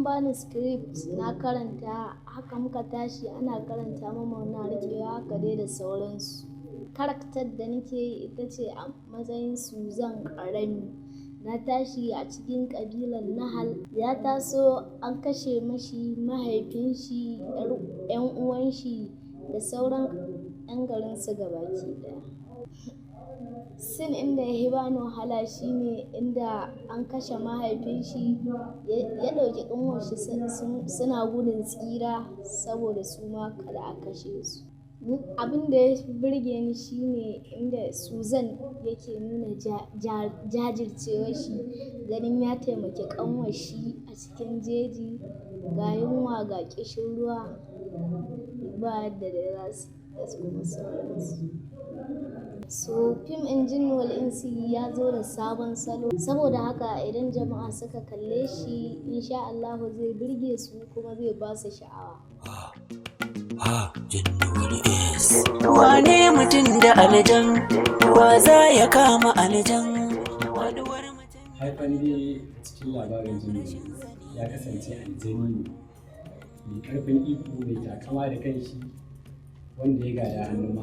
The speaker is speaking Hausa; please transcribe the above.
Bani script na karanta, haka muka tashi ana karanta mana muna riƙewa, haka dai da sauransu. Karakter da nake yi ita ce a matsayin Suzan ƙarami. Na tashi a cikin ƙabilar Nahal. Ya taso an kashe mashi mahaifin shi, 'yan uwan shi da sauran 'yan garinsu gabaki ɗaya. Scene inda ya bani wahala shine inda an kashe mahaifin shi, ya ɗauki ƙanwar shi suna gudun tsira saboda su ma kada a kashe su. Abin da ya fi burge ni shine inda Suzan yake nuna jajircewar shi, ganin ya taimaki ƙanwar shi a cikin jeji, ga yunwa ga ƙishin ruwa, ba yadda dai za su da kuma sauransu. So fim ɗin Jinnu Wal Insi ya zo da sabon salo. Saboda haka idan jama'a suka kalle shi, in sha Allahu zai burge su kuma zai ba su sha'awa. Wane mutum da aljan, wa za ya kama aljan? Haifan dai a cikin labarin Jinnu ya kasance aljani ne mai ƙarfin iko, mai takama da kanshi, wanda ya gada hannun.